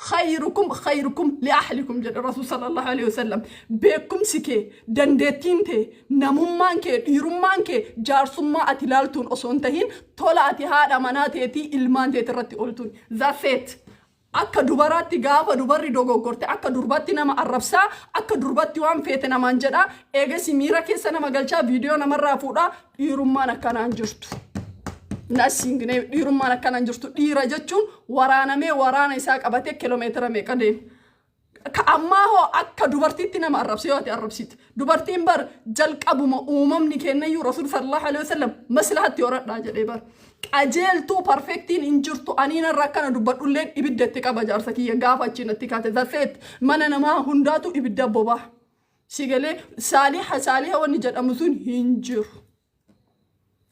Khayrukum khayrukum li ahlikum jedhe Rasuul sallallahu alaihi wasallam. Beekumsi kee, dandeettiin tee, namummaan kee, dhiirummaan kee jaarsummaa ati laaltuun osoo hin tahin tola ati haadha manaa teetii ilmaan teeti irratti ooltuun. That's it. Akka dubaraatti gaafa dubarri dogoggorte akka durbatti nama arrabsaa, akka durbatti waan feete namaan jedhaa, eegasi miira keessa nama galchaa, viidiyoo namarraa fuudhaa. Dhiirummaan akkanaan jirtu. Nasiin dhiirummaan akkanaan jirtu. Dhiira jechuun waraanamee waraana isaa qabatee kiloomeetira meeqa deema. Ka ammaa hoo akka dubartiitti nama arrabse yoo ati arrabsite. Dubartiin bar jalqabuma uumamni kennayyuu Rasuul sallallahu alaihi wasallam maslahatti horadhaa jedhee bar. Qajeeltuu perfectiin hin jirtu. Aniin irra akkana dubbadhulleen ibidda itti qaba jaarsa kiyya gaafa achiin natti kaate. That's mana namaa hundaatu ibidda bobaa. Si galee? Saaliha saaliha wanni jedhamu sun hin jiru.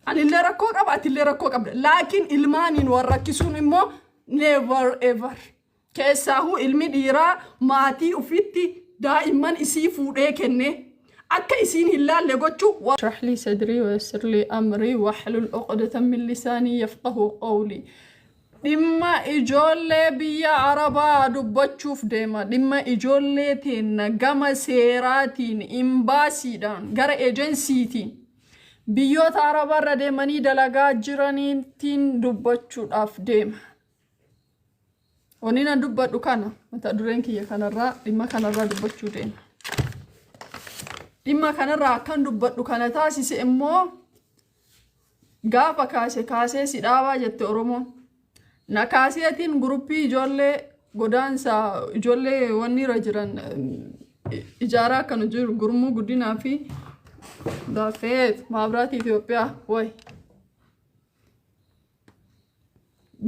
Anillee rakkoo qaba, atillee rakkoo qabda. Laakiin ilmaaniin wal rakkisuun immoo never ever. Keessaahuu ilmi dhiiraa maatii ufitti daa'imman isii fuudhee kennee akka isiin hin laalle gochuu. اشرح لي صدري ويسر لي أمري واحلل عقدة من لساني يفقه قولي. Dhimma ijoollee biyya Arabaa dubbachuuf deema. Dhimma ijoollee teenna gama seeraatiin, imbaasiidhaan, gara ejensiitiin biyyoota Arabaarra deemanii dalagaa jiraniitiin dubbachuudhaaf deema. Wanni nan dubbadhu kana mata dureen kiyya kanarraa, dhimma kanarraa dubbachuu deema. Dhimma kanarraa akkan dubbadhu kana taasise immoo gaafa kaase kaasee si dhaabaa jette Oromoon. Na kaaseetiin guruppii ijoollee godaansa, ijoollee wanni irra jiran ijaaraa akkanu jiru, gurmuu guddinaa fi daafeet maabiraatii Itoophiyaa way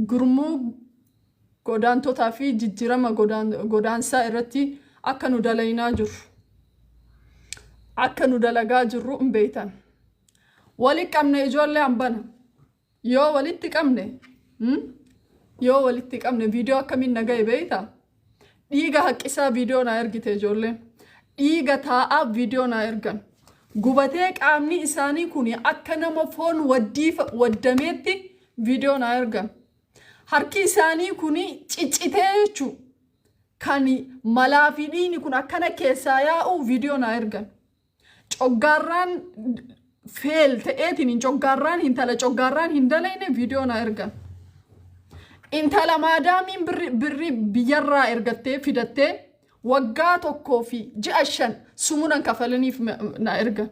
gurmuu godaantotaa fi jijjiirama godaansaa irratti akka nu dalaynaa jirru, akka nu dalagaa jirru hin beektan. Wali qabne ijoollee hambana. Yoo walitti qabne, yoo walitti qabne, viidiyoo akkamiin na ga'e beektaa? Dhiiga haqqisaa viidiyoo naa ergite ijoolleen. Dhiiga taa'aa viidiyoo naa ergan. Gubatee qaamni isaanii kun akka nama foon waddii waddameetti viidiyoo naa ergan. Harki isaanii kun ciccitee jechuun kan malaa fi dhiigni kun akkana keessaa yaa'u viidiyoo naa ergan. Coggaarraan feel ta'eetiin coggaarraan intala coggaarraan hin dalayne viidiyoo naa ergan. Intala maadaamiin birri birri biyyarraa ergattee fidattee waggaa 1 fi ji'a 5 sumunan kafalaniif na ergan.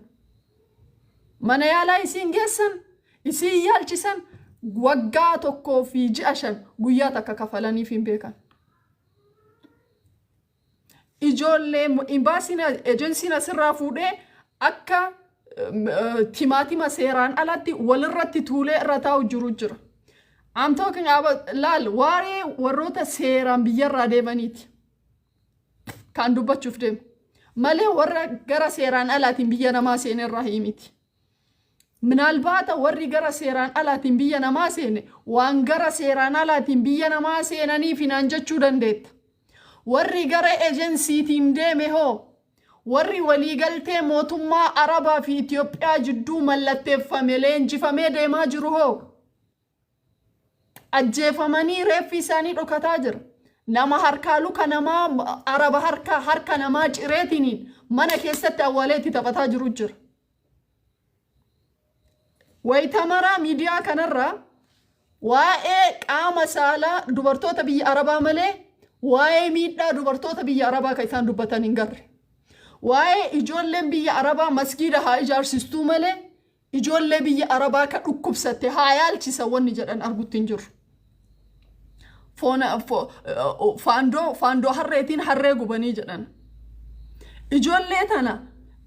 Mana yaalaa isiin geessan, isiin yaalchisan, waggaa 1 fi ji'a 5 guyyaa takka kafalaniif hin beekan. Ijoollee imbaasiin ejensiin asirraa fuudhee akka timaatima seeraan alatti walirratti tuulee irra taa'u jiru jira. I'm talking about laal waaree warroota seeraan biyyarraa deemaniiti. Kan dubbachuuf deemu. Malee warra gara seeraan alaatiin biyya namaa seenerraa himiti. Minaalbaata warri gara seeraan alaatiin biyya namaa seene waan gara seeraan alaatiin biyya namaa seenanii finaan jechuu dandeetta. Warri gara ejensiitiin deeme hoo, warri waliigaltee mootummaa Arabaa fi Itoophiyaa jidduu mallatteeffame leenjifamee deemaa jiru hoo, ajjeefamanii reeffi isaanii dhokataa jira. Nama harkaa luka namaa Araba harka harka namaa cireetiniin mana keessatti awwaalee itti taphataa jiru jira. Wayitamaraa miidiyaa kanarraa waa'ee qaama saalaa dubartoota biyya Arabaa malee waa'ee miidhaa dubartoota biyya Arabaa kan isaan dubbatan hin garre. Waa'ee ijoolleen biyya Arabaa masgiida haa ijaarsistuu malee ijoollee biyya Arabaa ka dhukkubsatte haa yaalchisa wanni jedhan argutti hin jiru. Foona faandoo faandoo harreetiin harree gubanii jedhan. Ijoollee tana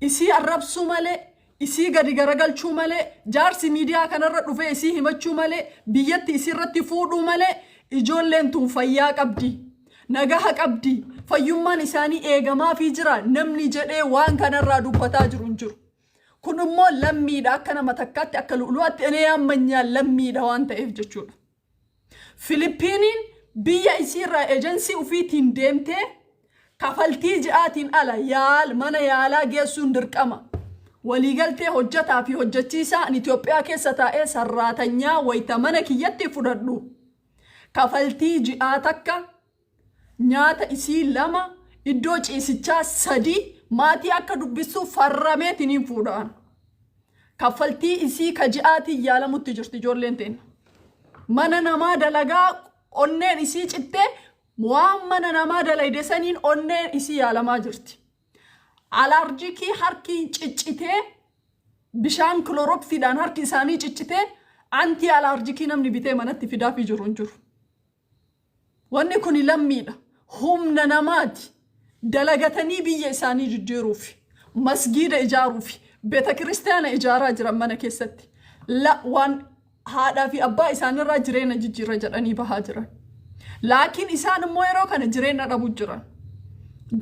isii arrabsuu malee, isii gadi garagalchuu malee, jaarsi miidiyaa kanarra dhufee isii himachuu malee, biyyatti isii irratti fuudhuu malee, ijoolleen tun fayyaa qabdi. Nagaha qabdi. Fayyummaan isaanii eegamaafii jira namni jedhee waan kanarraa dubbataa jiru hin jiru. Kun immoo lammiidha, akka nama takkaatti, akka lu'ulu'aatti enee ammanyaa lammiidha waan ta'eef jechuudha. Filipiiniin biyya isiirraa ejensii ufiitiin deemtee kafaltii ji'aatiin ala yaal mana yaalaa geessuun dirqama. Waliigaltee hojjetaa fi hojjechiisaa ani Itoophiyaa keessa taa'ee sarraatanyaa wayita mana kiyyatti fudhadhu. Kafaltii ji'aa takka Nyaata isii lama, iddoo ciisichaa sadii, maatii akka dubbistuu farrameetiniin fuudhaan. Kaffaltii isii ka ji'aatiin yaalamutti jirti ijoolleen teenya. Mana namaa dalagaa onneen isii cittee waan mana namaa dalayde saniin onneen isii yaalamaa jirti. Alaarjikii harki ciccitee bishaan kiloroksiidhaan harki isaanii ciccitee antii alaarjikii namni bitee manatti fidaafii jiru hin jiru. Wanni kun lammiidha. Humna namaati. Dalagatanii biyya isaanii jijjiiruuf, masgiida ijaaruuf, beeta kiristaana ijaaraa jiran mana keessatti. La waan haadhaa fi abbaa isaanirraa jireenya jijjiirra jedhanii bahaa jiran. Laakiin isaan immoo yeroo kana jireenya dhabuu jiran.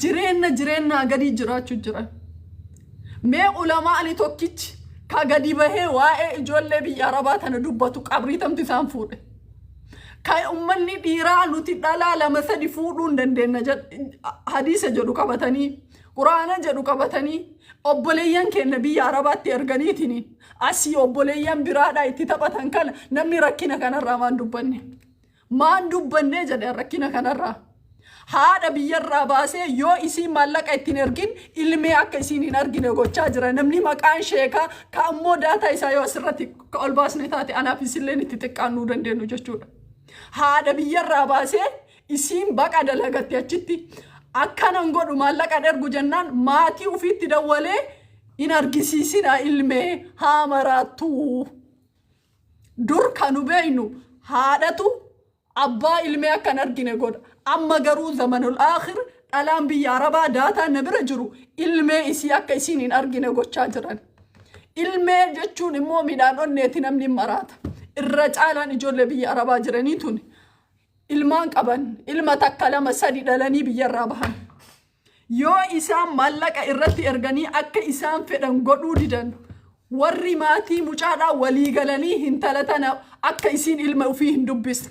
Jireenya jireenyaa gadii jiraachuu jiran. Mee ulamaani tokkichi ka gadi bahee waa'ee ijoollee biyya Arabaa tana dubbatu qabrii tamtu isaan fuudhe. Kan ummanni dhiiraa nuti dhalaa lama sadi fuudhuu hin dandeenya hadiisa jedhu qabatanii, quraana jedhu qabatanii, obboleeyyan keenya biyya Arabaatti erganiitiin asii obboleeyyan biraadhaa itti taphatan kana namni rakkina kanarraa maan dubbanne? Maan dubbanne jedhe rakkina kanarraa. Haadha biyyarraa baasee yoo isiin maallaqa ittiin ergin ilmee akka isiin hin argine gochaa jira. Namni maqaan sheekaa ka ammoo daataa isaa yoo asirratti ka ol baasne taate anaaf isilleen itti xiqqaannuu dandeenyu jechuudha. Haadha biyyarraa baasee isiin baqa dalagatti achitti akkanan godhu maallaqan ergu jennaan maatii ofiitti dawwalee hin argisiisina ilmee haa maraattuu. Dur kanu beeynu haadhatu abbaa ilmee akka hin argine godha. Amma garuu zamanul aakhir dhalaan biyya Arabaa daataan na bira jiru ilmee isii akka isiin hin argine gochaa jiran. Ilmee jechuun immoo midhaan onneeti namni hin maraata. Irra caalaan ijoollee biyya Arabaa jiranii tun ilmaan qaban ilma takka lama sadi dhalanii biyyarraa bahan. Yoo isaan maallaqa irratti erganii akka isaan fedhan godhuu didan warri maatii mucaadhaa walii galanii hintala tana akka isiin ilma ofii hin dubbisne,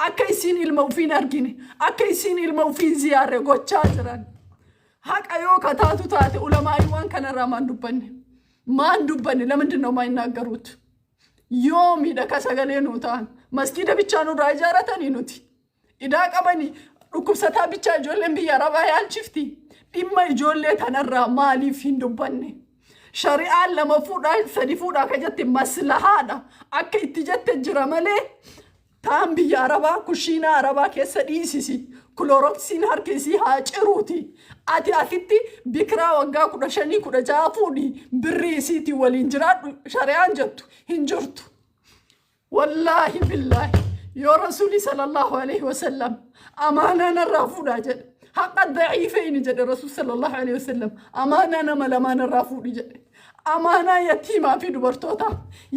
akka isiin ilma ofii hin argine, akka isiin ilma ofii hin ziyaarre gochaa jiran. Haqa yoo kataatu taate ulamaa'ii waan kanarraa maan dubbanne? Maan dubbanne? ለምንድን ነው የማይናገሩት? Yoomidha ka sagalee nuu ta'an? Masgiida bichaa nurraa ijaaratanii nuti. Idaa qabanii dhukkubsataa bichaa ijoolleen biyya Arabaa yaalchifti. Dhimma ijoollee tanarraa maaliif hin dubbanne? Shari'aan lama fuudhaa sadi fuudhaa ka jette maslahaadha. Akka itti jette jira malee taan biyya Arabaa kushiinaa Arabaa keessa dhiisisi. Kiloroksiin harka isii haa ciruuti. Ati asitti bikiraa waggaa 15 16 fuudhi birrii isiitiin waliin jiraadhu shari'aan jettu hin jirtu. Wallaahi billaahi yoo Rasuuli sallallahu alaihi wasallam amaanaa narraa fuudhaa jedhe. Haqa daciifeeni jedhe Rasuul sallallahu alaihi wasallam amaanaa nama lamaa narraa fuudhi jedhe. Amaanaa yatiimaa fi dubartoota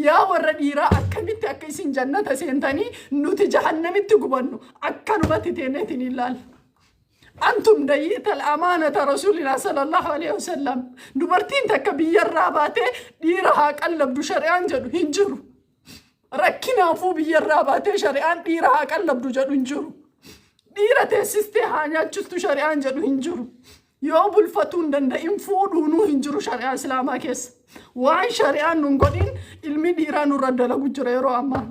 yaa warra dhiiraa akkamitti akka isin jannata seentanii nuti jahannamitti gubannu akkanumatti teeneetiin ilaalla. Antum dayyiital amaanata rasuulinaa sallallahu alaihi wasallam. Dubartiin takka biyyarraa baatee dhiira haa qallabdu shari'aan jedhu hin jiru. Rakkinaafuu biyyarraa baatee shari'aan dhiira haa qallabdu jedhu hin jiru. Dhiira teessistee haa nyaachistu shari'aan jedhu hin jiru. Yoo bulfatuu hin danda'in fuudhuunuu hin jiru shari'aa islaamaa keessa. Waan shari'aan nun godhin ilmi dhiiraa nurra dalagu jira yeroo ammaa.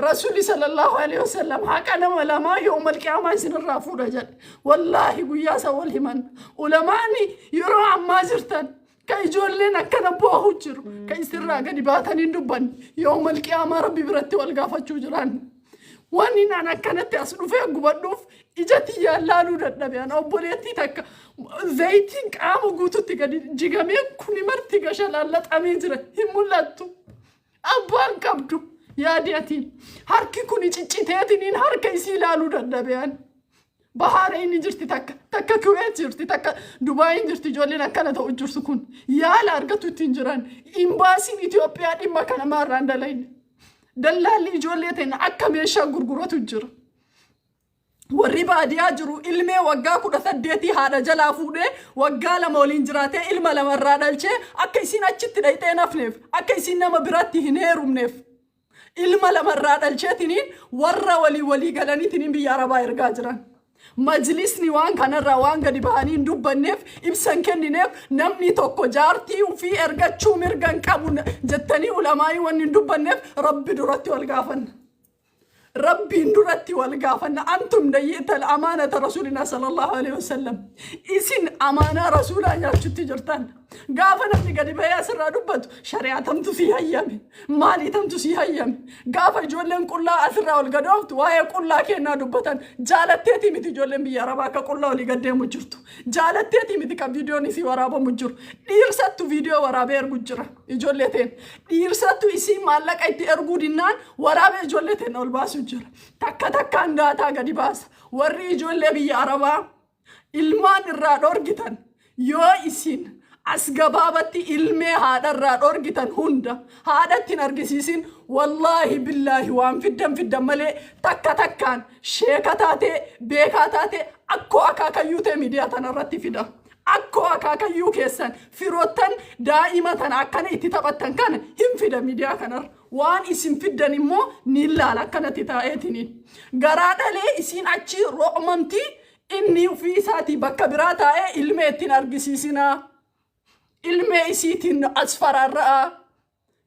Rasuulli sallallahu alaihi wasallam haqa nama lamaa yoomal qiyaamaa isinirraa fuudha jedhe. Wallaahi guyyaa isa wal himan. Ulamaani yeroo ammaa jirtan ka ijoolleen akkana boohu jiru ka isirraa gadi baatanii hin dubbanne yoomal qiyaamaa rabbi biratti wal gaafachuu jiran. Wanni naan akkanatti as dhufee gubadhuuf ija tiyyaan laaluu dadhabe. Ana obboleettii takka zayitiin qaama guututti gadi jigamee kuni marti gashalaallaxamee jira hin mul'attu. Abbaan qabdu yaadi ati harki kuni cicciteetiniin harka isii ilaaluu dadhabe an. Bahaareen jirti takka takka Kuweet jirti takka Dubaayin jirti ijoolleen akkana ta'u jirtu kun yaala argatu ittiin jiran imbaasiin Itoophiyaa dhimma kana maarraan dalayne. Dallaalli ijoollee teenya akka meeshaa gurguratu jira. Warri baadiyaa jiru ilmee waggaa 18 haadha jalaa fuudhee waggaa 2 waliin jiraatee ilma lamarraa dhalchee akka isiin achitti dhayxee nafneef akka isiin nama biratti hin heerumneef ilma lamarraa dhalcheetiniin warra walii walii galaniitiniin biyya Arabaa ergaa jiran. Majlisni waan kanarraa waan gadi bahanii hin dubbanneef ibsa hin kennineef namni tokko jaartii ofii ergachuu mirga hin qabu jettanii ulamaa'ii wanni hin dubbanneef rabbi duratti wal gaafanna. Rabbiin duratti wal gaafanna. Antum dayyi'tal amaanata rasuulinaa sallallahu alaihi wasallam. Isin amaanaa rasuulaa nyaachutti jirtan. Gaafa namni gadi bahee asirraa dubbatu, shari'aa tamtu si hayyame? Maalii tamtu si hayyame? Gaafa ijoolleen qullaa asirraa ol gadooftu, waa'ee qullaa kennaa dubbatan. Jaalatteetii miti ijoolleen biyya arabaa akka qullaa olii gaddeemu jirtu. Jaalatteetii miti kan viidiyoon isii waraabamu jiru. Dhiirsattu viidiyoo waraabee ergu jira. Ijoollee teen dhiirsattu isii maallaqa itti erguu dinnaan waraabee ijoollee teen ol baasu jira. Takka takkaan daataa gadi baasa. Warri ijoollee biyya arabaa ilmaan irraa dhorgitan, yoo isin as gabaabatti ilmee haadha irraa dhorgitan hunda haadhatti hin argisiisin, wallaahi billaahi waan fiddan fiddan malee, takka takkaan sheeka taatee, beekaa taatee, akkoo akaakayyuu ta'e miidiyaa tanarratti fida. Akkoo akaakayyuu keessan, firoottan daa'ima tana akkana itti taphattan kana hin fida miidiyaa kanarra. Waan isin fiddan immoo ni ilaala akkanatti taa'eetiniin. Garaa dhalee isiin achi ro'mamtii, inni ofii isaatii bakka biraa taa'ee ilmee ittiin argisiisinaa. Ilmee isiitiin as faraarra'a.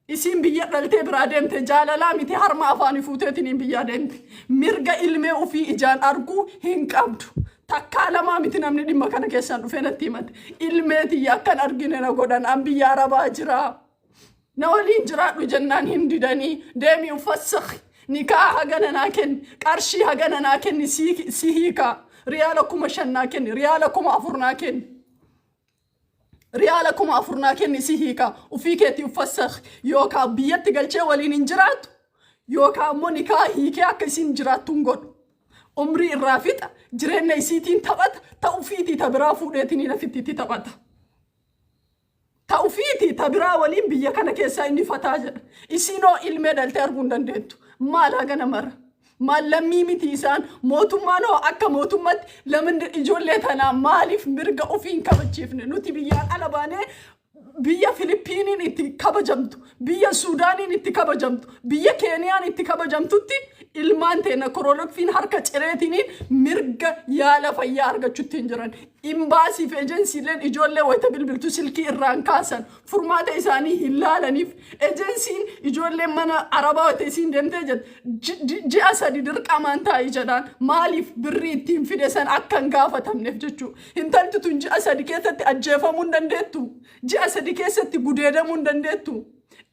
Isiin biyya dhaltee biraa deemte, jaalalaa miti, harma afaanii fuuteetiin biyyaa deemte. Mirga ilmee ofii ijaan arguu hin qabdu. Takkaa lamaa miti namni dhimma kana keessaan dhufee natti himate. Ilmee tiyya akkan argine na godhan, an biyya arabaa jira. Na waliin jiraadhu jennaan hin didanii, deemii uffasakhi, nikaa hagana naa kenni, qarshii hagana naa kenni, si hiikaa, riyaala 5,000 naa kenni, riyaala 4,000 naa kenni. Riyaala 4,000 naa kenni, si hiika, ufii keetii uffasakh, yookaan biyyatti galchee waliin hin jiraattu, yookaan immoo nikaa hiikee akka isin jiraattu hin godhu. Umrii irraa fixa, jireenya isiitiin taphata, ta ufiitii ta biraa fuudheetiin lafitti itti taphata. Ta ufiitii ta biraa waliin biyya kana keessaa inni fataa jedha. Isinoo ilmee dhaltee arguu hin dandeettu. Maal hagana mara? Maal lammii miti isaan? Mootummaan hoo akka mootummaatti lamin ijoollee tanaa maaliif mirga ofii hin kabachiifne? Nuti biyyaan ala baanee biyya Filipiiniin itti kabajamtu, biyya Suudaaniin itti kabajamtu, biyya Keeniyaan itti kabajamtutti ilmaan teenya korolokfiin harka cireetiniin mirga yaala fayyaa argachuutti hin jiran. Imbaasii fi ejensiileen ijoollee wayita bilbiltu silkii irraan kaasan, furmaata isaanii hin laalaniif. Ejensiin ijoolleen mana arabaa wayita isiin deemtee jette, ji'a 3 dirqamaan taa'ii jedhaan. Maaliif? Birrii ittiin fide san akka hin gaafatamneef jechuudha. Intalti tun ji'a 3 keessatti ajjeefamuu hin dandeettu. Ji'a 3 keessatti gudeedamuu hin dandeettu.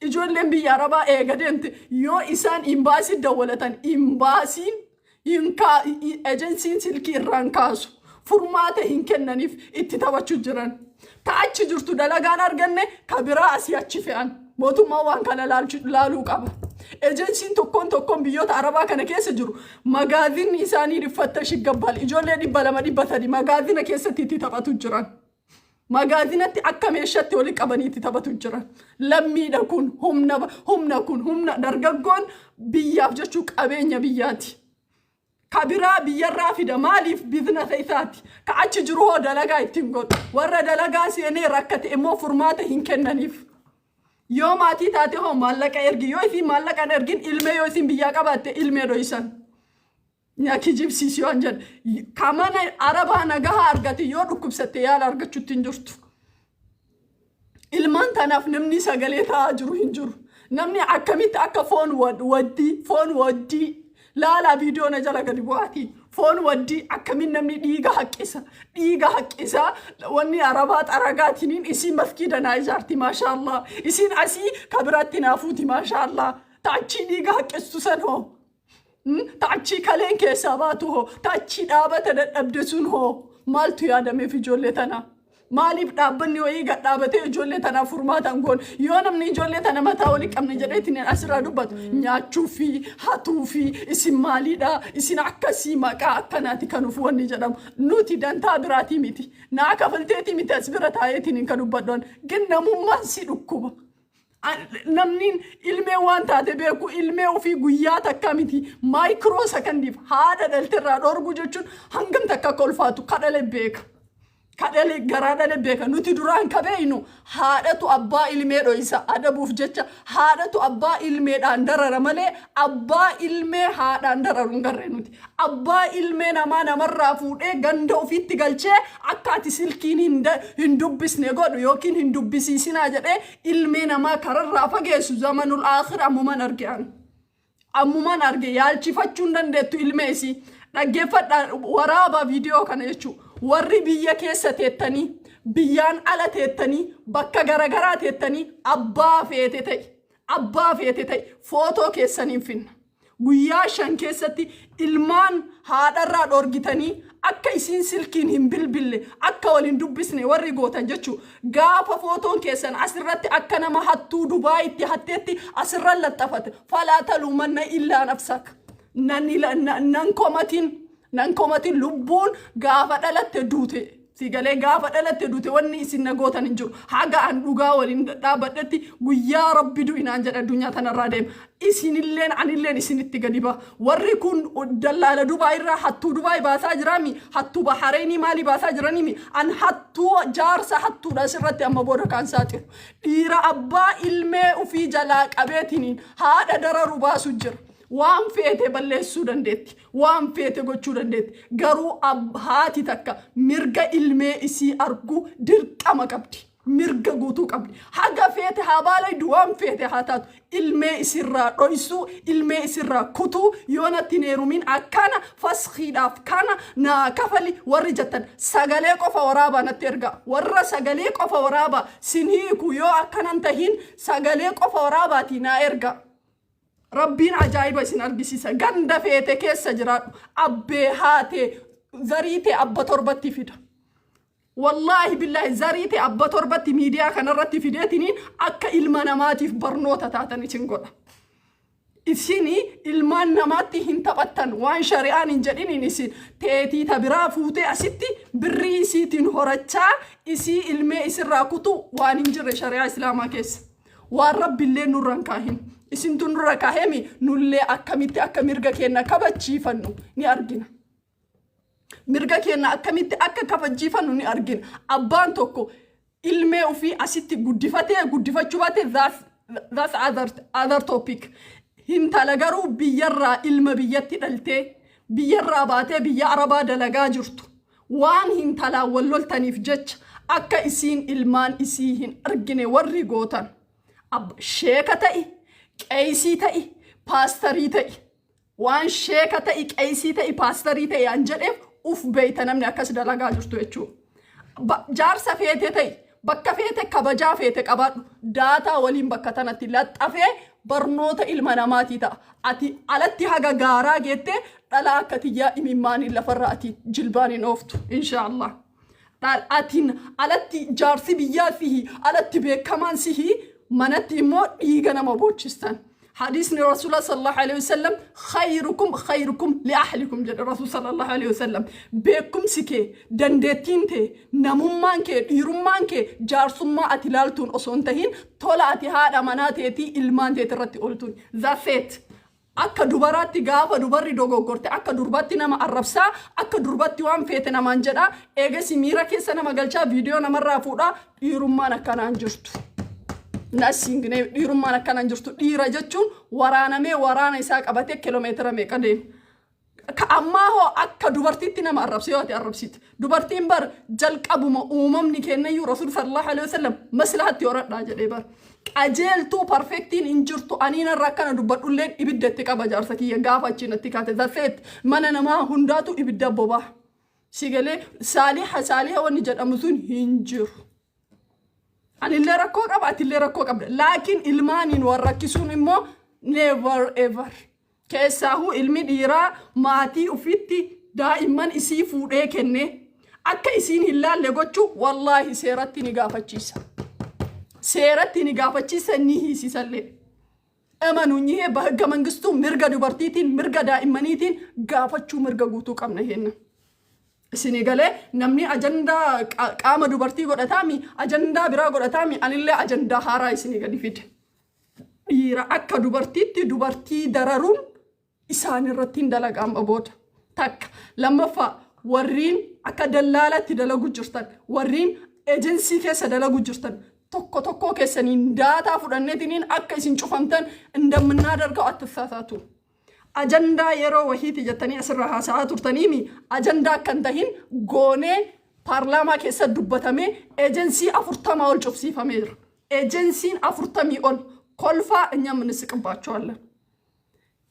Ijoolleen biyya arabaa eega deemte, yoo isaan imbaasii dawwalatan, imbaasiin ejensiin silkii irraan kaasu, furmaata hin kennaniif, itti taphachuu jiran. Ta achi jirtu dalagaan arganne, ka biraa asii achi fe'an. Mootummaan waan kana laaluu qaba. Ejensiin tokkoon tokkoon biyyoota arabaa kana keessa jiru magaazinni isaanii dhiffatta shiggabbal, ijoollee 200, 300 magaazina keessatti itti taphatu jiran. Magaazinatti akka meeshaatti walitti qabanii itti taphatu jiran. Lammiidha kun, humna, humna kun humna dargaggoon biyyaaf jechuu qabeenya biyyaati. Ka biraa biyyarraa fida, maaliif? Biizinasa isaati. Ka achi jiru hoo dalagaa ittiin godhu. Warra dalagaa seenee rakkate immoo furmaata hin kennaniif. Yoo maatii taate hoo maallaqa ergi. Yoo isiin maallaqa hin ergin, ilmee yoo isiin biyyaa qabaatte ilmee dhoysan. Kijibsiisi waan jedhe. Ka mana arabaa nagahaa argate yoo dhukkubsatte yaala argachuutti hin jirtu. Ilmaan tanaaf namni sagalee ta'aa jiru hin jiru. Namni akkamitti akka foon waddii, foon waddii laalaa, viidiyoo na jala gadi bu'aati. Foon waddii akkamiin namni dhiiga haqqisa, dhiiga haqqisa. Wanni arabaa xaragaatiniin isiin masgiida naa ijaarti, maashaallah. Isiin asii ka biraatti naa fuuti, maashaallah. Taachii dhiiga haqqistu san hoo? Taachii kaleen keessaa baatu hoo? Taachii dhaabata dadhabde sun hoo? Maaltu yaadameef ijoollee tanaa? Maaliif dhaabbanni wayii gad dhaabatee ijoollee tanaaf furmaata hin goone? Yoo namni ijoollee tana mataa walii qabne jedheetiin asirraa dubbatu, nyaachuu fi hatuu fi isin maaliidha, isin akkasii, maqaa akkanaati kanuuf wanni jedhamu. Nuti dantaa biraatii miti. Naa kafalteetii miti as bira taa'eetiin kan dubbadhu. Gin namummaan si dhukkuba. Namni ilmee waan taate beeku, ilmee ofii guyyaa takka miti, micro secondiif haadha dhalterraa dhorguu jechuun hangam takka akka ulfaatu kadhale beeka. Kadhale garaa dhale beeka. Nuti duraan ka beeynu haadhatu abbaa ilmee dhoysa adabuuf jecha, haadhatu abbaa ilmeedhaan darara malee abbaa ilmee haadhaan dararu hin garree nuti. Abbaa ilmee namaa namarraa fuudhee ganda ofiitti galchee akka ati silkiin hin dubbisne godhu yookiin hin dubbisiisinaa jedhee ilmee namaa kararraa fageessu zamanul aakhir ammuman arge an. Ammumaan arge yaalchifachuu hin dandeettu ilmee isii. Dhaggeeffadhaa, waraabaa viidiyoo kana jechuudha. Warri biyya keessa teettanii, biyyaan ala teettanii, bakka garagaraa teettanii, abbaa feete ta'e, abbaa feete ta'e, footoo keessaniin finna. Guyyaa 5 keessatti ilmaan haadharraa dhorgitanii akka isiin silkiin hin bilbille, akka waliin dubbisne warri gootan jechuu, gaafa footoon keessan asirratti akka nama hattuu Dubaayitti hatteetti asirra laxxafate, فلا تلومن إلا نفسك. Nan komatin, nan komatin. Lubbuun gaafa dhalatte duute. Si galee? Gaafa dhalatte duute. Wanni isin na gootan hin jiru. Haga an dhugaa waliin dhaabbadhetti, guyyaa Rabbi du'inaan jedha addunyaa tanarraa deema. Isinilleen anilleen isinitti gadi ba'a. Warri kun dallaala Dubaay irraa hattuu Dubaay baasaa jiraami, hattuu Bahareenii maalii baasaa jiranimi. An hattuu, jaarsa hattuudha asirratti amma booda kan saaxilu. Dhiira abbaa ilmee ufii jalaa qabeetiniin haadha dararu baasu jira. Waan feete balleessuu dandeetti, waan feete gochuu dandeetti, garuu haati takka mirga ilmee isii arguu dirqama qabdi, mirga guutuu qabdi. Haga feete haa baalaydu, waan feete haa taatu, ilmee isirraa dhoysuu, ilmee isirraa kutuu, yoo natti hin heerumin akkana faskiidhaaf kana naa kafali warri jettan, sagalee qofa waraabaa natti ergaa. Warra sagalee qofa waraabaa, sin hiiku yoo akkanan tahin, sagalee qofa waraabaatii naa ergaa. Rabbiin ajaa'iba isin argisiisa. Ganda feete keessa jiraadhu. Abbee haatee zarii ta'e abba torbatti fida. Wallaahi billaahi, zarii ta'e abba torbatti miidiyaa kanarratti fideetiniin akka ilma namaatiif barnoota taatan isin godha. Isini ilmaan namaatti hin taphattan. Waan shari'aan hin jedhiniin isin teetii ta biraa fuutee asitti birrii isiitiin horachaa isii ilmee isirraa kutu waan hin jirre shari'aa Islaamaa keessa. Waan Rabbiillee nurra hin kaahin. Isintu nurra kaahemi, nullee akkamitti akka mirga keenya kabachiifannu ni argina. Mirga keenya akkamitti akka kabachiifannu ni argina. Abbaan tokko ilmee ofii asitti guddifatee guddifachuu baate, that's other topic. Hintala garuu biyyarraa ilma biyyatti dhaltee, biyyarraa baatee biyya Arabaa dalagaa jirtu, waan hintalaan wal loltaniif jecha akka isiin ilmaan isii hin argine warri gootan, sheeka ta'i, qeesii ta'i, paastarii ta'i, waan sheeka ta'i, qeesii ta'i, paastarii ta'i an jedheef uf beeyta namni akkas dalagaa jirtu jechuudha. Jaarsa feete ta'i, bakka feete kabajaa feete qabaadhu, daataa waliin bakka tanatti laxxafee barnoota ilma namaatii ta'a. Ati alatti haga gaaraa geettee dhala akka tiyyaa imimmaaniin lafarra ati jilbaaniin ooftu, inshaallah. Atiin alatti jaarsi biyyaa sihi, alatti beekamaan sihi, manatti immoo dhiiga nama boochistan. Hadiisni Rasuula صلى الله عليه وسلم "خيركم خيركم لأهلكم" jedhe Rasuul صلى الله عليه وسلم. Beekumsi kee, dandeettiin tee, namummaan kee, dhiirummaan kee jaarsummaa ati ilaaltuun osoo hin tahin, tola ati haadha manaa teetii ilmaan teet irratti ooltuun. That's it. Akka dubaraatti gaafa dubarri dogoggorte akka durbatti nama arrabsaa, akka durbatti waan feete namaan jedhaa, eegasi miira keessa nama galchaa, viidiyoo namarraa fuudhaa. Dhiirummaan akkanaan jirtu. Nasiin dhiirummaan akkanaan jirtu. Dhiira jechuun waraanamee waraana isaa qabatee kiloomeetira meeqa deema. Ka ammaa hoo akka dubartiitti nama arrabse yoo ati arrabsite. Dubartiin bar jalqabuma uumamni kennayyuu Rasuul صلى الله عليه وسلم maslahatti horadhaa jedhee bar. Qajeeltuu perfectiin hin jirtu. Aniin irra akkana dubbadhulleen ibidda itti qaba jaarsa kiyya gaafa achiin itti kaate. Zafeet mana namaa hundaatu ibidda bobaa. Si galee? Saaliha saaliha wanni jedhamu sun hin jiru. Anillee rakkoo qaba, atillee rakkoo qabda. Laakiin ilmaaniin wal rakkisuun immoo never ever. Keessaahuu ilmi dhiiraa maatii ofitti daa'imman isii fuudhee kennee akka isiin hin laalle gochuu, wallaahi seeratti ni gaafachiisa. Seeratti ni gaafachiisa, ni hiisisallee. እመኑኝ ይሄ በህገ መንግስቱ mirga dubartiitiin, mirga daa'immaniitiin gaafachuu mirga guutuu qabna henna. Isinii galee? Namni ajandaa qaama dubartii godhataami, ajandaa biraa godhataami, anillee ajandaa haaraa isinii gadi fide. Dhiira akka dubartiitti dubartii dararuun isaan irratti hin dalagaama booda. Takka lammaffaa, warriin akka dallaalatti dalagu jirtan, warriin ejensii keessa dalagu jirtan, tokko tokkoo keessaniin daataa fudhanneetiniin akka isin cufamtan እንደምናደርገው አትሳሳቱ። Ajandaa yeroo wahiiti jettanii asirra haasa'aa turtaniimi, ajandaa akkan tahin goonee paarlaamaa keessa dubbatamee ejensii 40 ol cufsiifameera. Ejensiin 40 ol kolfaa እኛም እንስቅባቸዋለን።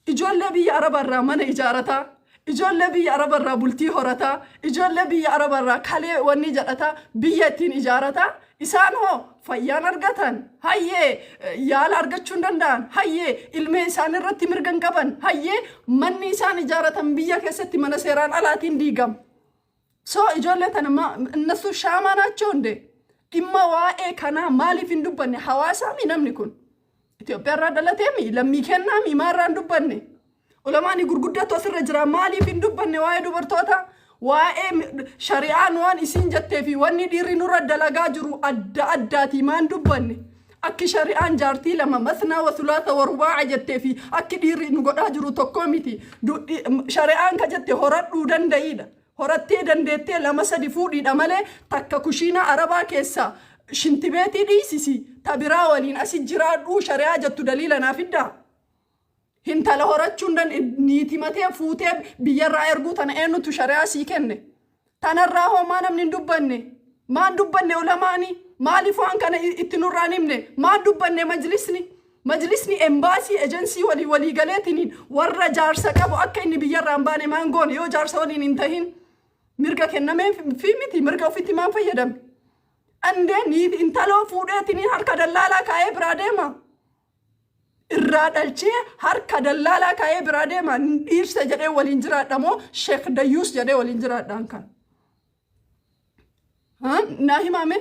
Ijoollee biyya Arabaarraa mana ijaarataa, ijoollee biyya Arabaarraa bultii horataa, ijoollee biyya Arabaarraa kalee wanni jedhataa, biyya ittiin ijaarataa. Isaan hoo fayyaan argatan, hayyee yaala argachuu hin danda'an, hayyee ilmee isaan irratti mirga hin qaban, hayyee manni isaan ijaaratan biyya keessatti mana seeraan alaatiin diigama. So ijoollee tana እነሱ ሻማ ናቸው እንዴ? Dhimma waa'ee kanaa maaliif hin dubbanne? Hawaasaami namni kun? Itoophiyaa irraa dhalateemi? Lammii kennaami? Maarraa hin dubbanne? Ulamaani gurguddatu asirra jira, maaliif hin dubbanne waa'ee dubartoota? Waa'ee shari'aan waan isiin jettee fi wanni dhiirri nurra dalagaa jiru adda addaati, maan dubbanne? Akki shari'aan jaartii lama مثنى وثلاث ورباع jettee fi akki dhiirri nu godhaa jiru tokko miti. Shari'aan ka jette horadhuu danda'iidha. Horattee dandeettee lama sadi fuudhiidha malee takka kushiina Arabaa keessa shintibeetii dhiisisi, ta biraa waliin asi jiraadhuu shari'aa jettu daliila naaf fiddaa. Hintala horachuun niiti matee fuutee biyyarraa erguu tana eenyutu shari'aa sii kenne? Tanarraa hoo maa namni hin dubbanne? Maan dubbanne ulamaani? Maaliif waan kana itti nurraan himne? Maan dubbanne majlisni? Majlisni embaasii ejensii walii walii galeetiniin warra jaarsa qabu akka inni biyyarraa hin baane maan goone? Yoo jaarsa waliin hin tahin mirga kennamee fi miti, mirga ofitti maan fayyadame? Andee niiti intaloo fuudheetiniin harka dallaalaa kaa'ee biraa deema. Irraa dhalchee harka dallaalaa kaa'ee biraa deema. Dhiirsa jedhee waliin jiraadha moo Sheekh Dayyuus jedhee waliin jiraadhaan kan? Naa himame?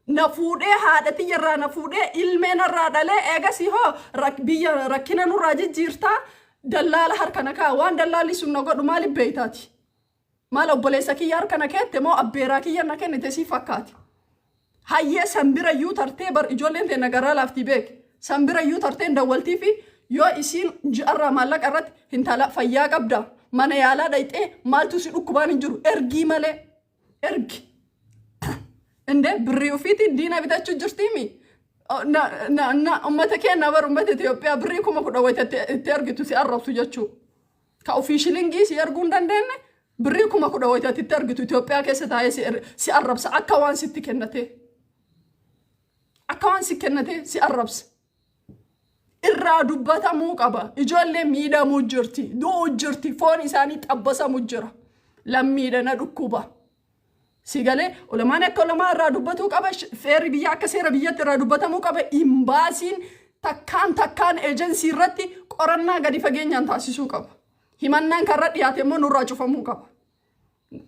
Na fuudhee, haadha tiyyarraa na fuudhee, ilmee narraa dhalee, eegasii hoo biyya rakkina nurraa jijjiirtaa, dallaala harka na kaa. Waan dallaalli sun na godhu maaliif beeytaati? Maal, obboleessa kiyya harka na keette moo abbeeraa kiyya na kennite si fakkaati? Hayyee, san bira iyyuu tartee bar ijoolleen teenya garaa laaftii beek. San bira iyyuu tarteen dawwaltii fi yoo isiin ji'arraa maallaqa irratti hintala fayyaa qabda, mana yaalaa dhayxee maaltu si dhukkubaan hin jiru, ergii malee ergi. Indee birrii ofiitiin diina bitachuu jirtiimi. Na ummata keenya bar, ummata Itoophiyaa, birrii 10,000 wayita itti argitu si arrabsu jechuu. Ka ofii shilingii si erguu hin dandeenye birrii 10,000 wayita itti argitu Itoophiyaa keessa taa'ee si arrabsa akka waan sitti kennatee. Akka waan si kennatee si arrabsa. Irraa dubbatamuu qaba. Ijoollee miidhamuu jirti. Du'uu jirti. Foon isaanii xabbasamuu jira. Lammiidha na dhukkuba. Si galee, ulamaan akka ulamaa irraa dubbatuu qaba. Seerri biyya akka seera biyyatti irraa dubbatamuu qaba. Imbaasiin takkaan takkaan ejensii irratti qorannaa gadi fageenyaan taasisuu qaba. Himannaan karra dhiyaate immoo nurraa cufamuu qaba.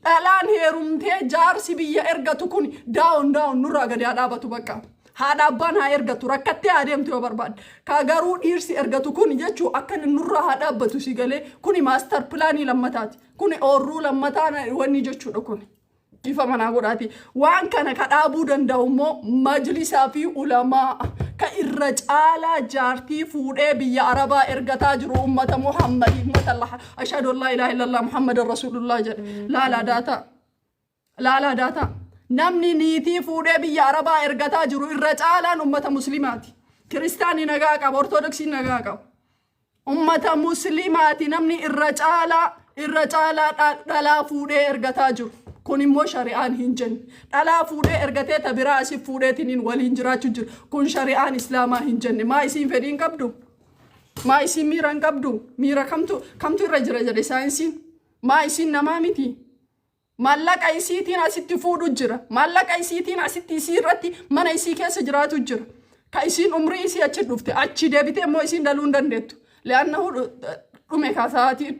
Dhalaan heerumtee jaarsi biyya ergatu kun down down nurraa gadi haa dhaabatu bakka. Haadha abbaan haa ergatu, rakkattee haa deemtu yoo barbaadde. Ka garuu dhiirsi ergatu kun jechuu akka inni nurraa haa dhaabbatu, si galee, kuni master planii lammataati. Kuni oorruu lammataa wanni jechuudha kuni. Ifa manaa godhaati. Waan kana ka dhaabuu danda'u immoo majlisaa fi ulamaa ka irra caalaa jaartii fuudhee biyya Arabaa ergataa jiru ummata Muhammad, ummata Allah, أشهد أن لا إله إلا الله محمد رسول الله jedhe. Laalaa daataa. Laalaa daataa. Namni niitii fuudhee biyya Arabaa ergataa jiru irra caalaan ummata Muslimaati. Kiristaanni nagaa qaba, Ortodoksiin nagaa qaba. Ummata Muslimaati namni irra caalaa dhalaa fuudhee ergataa jiru. Kun immoo shari'aan hin jenne. Dhalaa fuudhee ergatee ta biraa asii fuudheetiniin waliin jiraachuu jira. Kun shari'aan Islaamaa hin jenne. Maa isiin fedhii hin qabdu? Maa isiin miira hin qabdu? Miira kamtu irra jira jedhe saayinsiin? Maa isiin namaa miti? Maallaqa isiitiin asitti fuudhu jira. Maallaqa isiitiin asitti isii irratti mana isii keessa jiraatu jira. Ka isiin umrii isii achi dhufte achi deebitee immoo isiin dhaluu hin dandeettu. لأنه dhume kaasaatiin.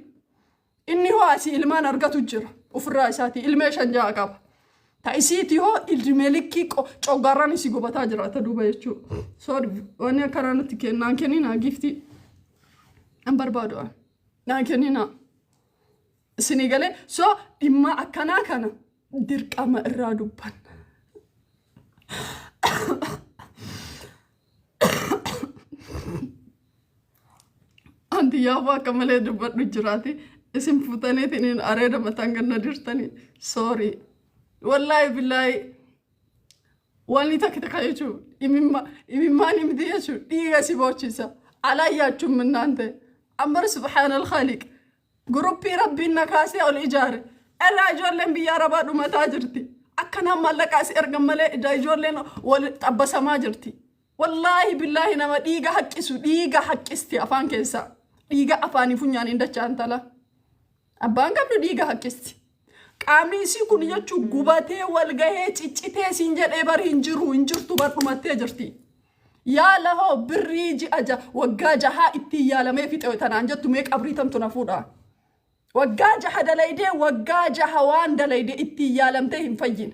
Inni hoo asii ilmaan argatu jira. Ofirraa isaatii ilmee shan ja'a qaba. Ta isiitii hoo ilmee likkii coggaarraan isii gubataa jiraata duuba jechuudha. Sorry, wanni akkanaa nutti kennaan kenninaa, giftii. Hin barbaadu ani. Naan kenninaa. Isinii galee, so dhimma akkanaa kana dirqama irraa dubbanna. Anti yaafuu akka malee dubbadhu jiraati. Isin fuutaniitiin areeda mataan ganna dirtanii. Sorry. Wallaahi billaahi. Wanni takka takka jechuun imimmaan miti jechuun dhiiga si boochisa. Alaayyachuun minnaan ta'e. Ambar سبحان الخالق. Guruppii Rabbiin na kaasee ol ijaare. Irraa ijoolleen biyya Arabaa dhumataa jirti. Akkanaan maallaqa as ergan malee ijoolleen wal xabbasamaa jirti. Wallaahi billaahi, nama dhiiga haqqisu, dhiiga haqqisti afaan keessaa. Dhiiga afaanii funyaaniin dachaa intala. Abbaan qabdu dhiiga haqqisti. Qaamni isii kun jechuun gubatee wal gahee ciccitee siin jedhee bar hin jiru, hin jirtu, bar dhumattee jirti. Yaala hoo birrii ji'a waggaa 6 ittiin yaalamee fixe tanaan jettu, mee qabrii tamtu na fuudha. Waggaa 6 dalaydee, waggaa 6 waan dalayde ittiin yaalamtee hin fayyine.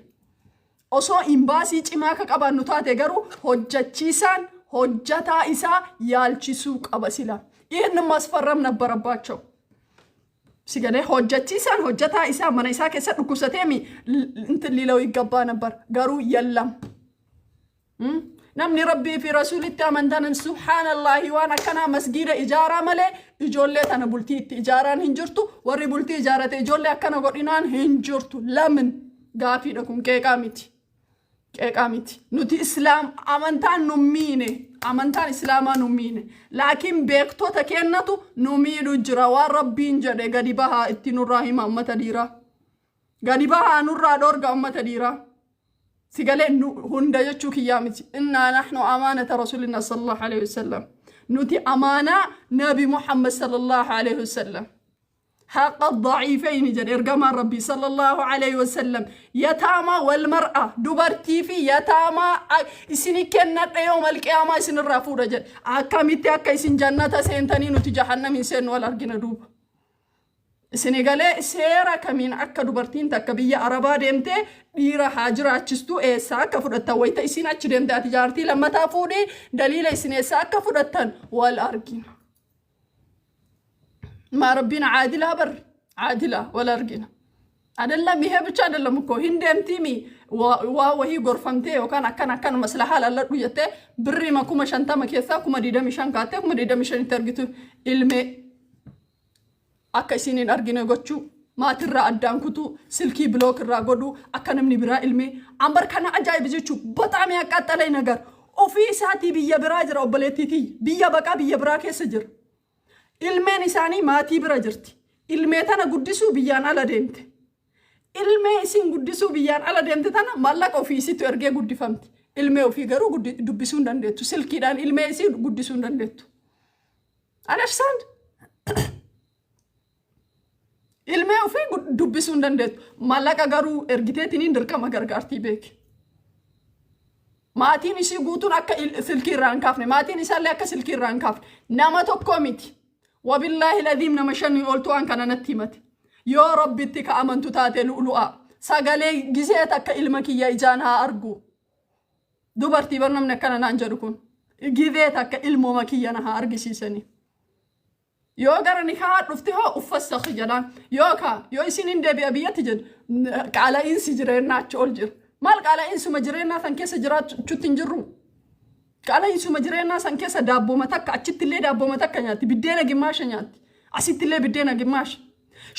Osoo imbaasii cimaa akka qabaannu taate garuu hojjechiisaan hojjataa isaa yaalchisuu qaba sila. ይህን ማስፈረም ነበረባቸው። ሲገሌ hojjechiisaan hojjataa isaa mana isaa keessa dhukkubsateemi እንትን ሊለው ይገባ ነበር። Garuu የለም። Namni Rabbii fi Rasuulitti amantan, subhaanallahi, waan akkanaa masgiida ijaaraa malee ijoollee tana bultii itti ijaaraan hin jirtu. Warri bultii ijaarate ijoollee akkana godhinaan hin jirtu. Lamin gaafiidha kun, qeeqaa miti. Qeeqaa miti. Nuti Islaam amantaan nu miine, amantaan Islaamaa nu miine. Laakiin beektota kennatu nu miidhu jira. Waan Rabbiin jedhe gadi bahaa itti nurraa hima, ummata dhiiraa. Gadi bahaa nurraa dhorga, ummata dhiiraa. Sigalee hunda jechuu kiyyaa miti. إنا نحن أمانة رسول الله صلى الله عليه وسلم. Nuti amaanaa Nabi Muhammad صلى الله عليه وسلم. حق الضعيفين jedhe ergamaan Rabbii صلى الله عليه وسلم. يتامى والمرأة, dubartii fi yataamaa isini kennadha, يوم القيامة isinirraa fuudha jedhe. Akkamitti akka isin jannata seentanii nuti jahannam hin seennu wal argina duuba. Isini galee, seera kamiin akka dubartiin takka biyya Arabaa deemtee dhiira haa jiraachistu eessaa akka fudhattan, wayita isin achi deemte ati jaartii lammataa fuudhii, daliila isin eessaa akka fudhattan wal argina. ማ Rabbiin caadilaa bar, caadilaa, wal argina. አይደለም ይሄ ብቻ አይደለም እኮ, hin deemtiimi waa wahii gorfamtee yookaan akkan akkan maslahaa lalladhu jettee birriima 50,000 keessaa 25,000 kaattee 25,000tti argitu, ilmee akka isin hin argine gochuu, maatirraa addaan kutuu, silkii block irraa godhuu, akka namni biraa ilmee ambar kana ajaa'iba jechuu በጣም ያቃጠለኝ ነገር ofii isaatii biyya biraa jira, obboleettiitii biyya baqaa biyya biraa keessa jira. Ilmeen isaanii maatii bira jirti. Ilmee tana guddisuu biyyaan ala deemte. Ilmee isin guddisuu biyyaan ala deemte tana maallaqa ofii isitti ergee guddifamti. Ilmee ofii garuu dubbisuu hin dandeettu. Silkiidhaan ilmee isii guddisuu hin dandeettu. Understand? Ilmee ofii dubbisuu hin dandeettu. Maallaqa garuu ergiteetiniin dirqama gargaartii beeki. Maatiin isii guutuun akka silkii irraa hin kaafne, maatiin isaallee akka silkii irraa hin kaafne. Nama tokko miti. وبالله العظيم nama shanii oltu waan kana natti himate. Yoo Rabbitti ka amantu taate, lu'lu'a. Sagalee gisee takka ilma kiyya ijaan haa argu. Dubartii bar namni akkana naan jedhu kun. Gizee takka ilmooma kiyya na haa argisiisanii. Yoo gara nikaa dhufte hoo uffasakhi jedhaan, yookaan yoo isin hin deebi'a biyyatti jedhu, qaala'iinsi jireenyaa achi ol jira. Maal qaala'iinsuma jireenyaa san keessa jiraachuutti hin jirru? Qaala'iinsuma jireenyaa san keessa daabbooma takka, achitti illee daabbooma takka nyaatti, biddeena gimmaasha nyaatti, asitti illee biddeena gimmaasha.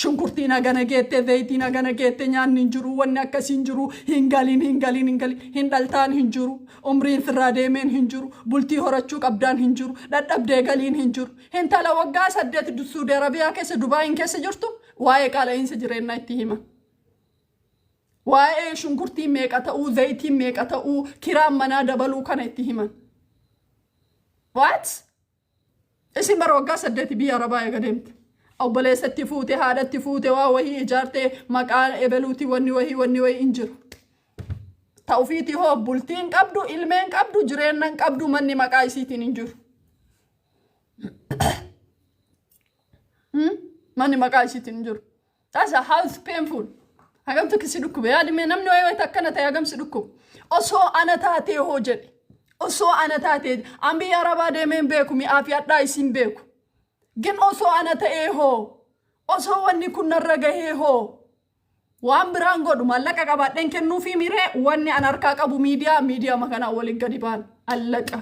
Shunkurtiin hagana geette, zayitiin hagana geette, nyaanni hin jiru, wanni akkasii hin jiru, hin galiin, hin galiin, hin galiin, hin dhaltaan hin jiru, umriin sirraa deemeen hin jiru, bultii horachuu qabdaan hin jiru, dhadhabdee galiin hin jiru. Intala waggaa 8 Suudi Arabiyaa keessa, Dubaayin keessa jirtu waa'ee qaala'iinsa jireenyaa itti hima. Waa'ee shunkurtiin meeqa ta'uu, zayitiin meeqa ta'uu, kiraan manaa dabaluu kana itti himan. What? Isin bara waggaa 8 biyya Arabaa eega deemte. Obboleessatti fuute, haadhatti fuute, waa wahii ijaartee, maqaa ebeluuti, wanni wahii, wanni wahii hin jiru. Ta'ufiiti hoo bultiin qabdu, ilmeen qabdu, jireennan qabdu, manni maqaa isiitiin hin jiru. Manni maqaa isiitiin hin jiru. That's a how painful. Hagamtu si dhukkube yaadime, namni wayii wayita akkana ta'e hagam si dhukkubu. Osoo ana taatee hoo jedhe. Osoo ana taatee, an biyya Arabaa deemee hin beeku, mi'aa fi hadhaa isin beeku. ግን osoo ana ta'ee hoo, osoo wanni kun narra gahee hoo, waan biraan godhu maallaqa qabaadheen kennuufii miree, wanni an harkaa qabu miidiyaa, miidiyaa makanaa waliin gadi baan allaqa.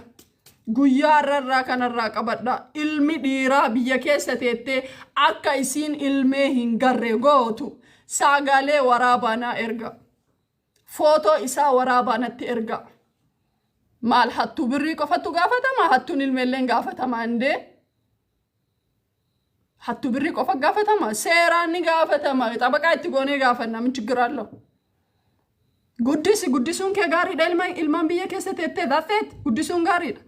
Guyyaa har'arraa kanarraa qabadha. Ilmi dhiiraa biyya keessa teettee akka isiin ilmee hin garre gootu sagalee waraabaa naa erga. Footoo isaa waraabaa natti erga. Maal, hattuu birrii qofattu gaafatama? Hattuun ilmeelleen gaafatama indee. Hattuu birrii qofa gaafatama? Seeraan ni gaafatama. Xabaqaa itti goonee gaafanna. ምን ችግር አለው? Guddisi, guddisuun kee gaariidha. Ilma ilmaan biyya keessa teettee that's it, guddisuun gaariidha.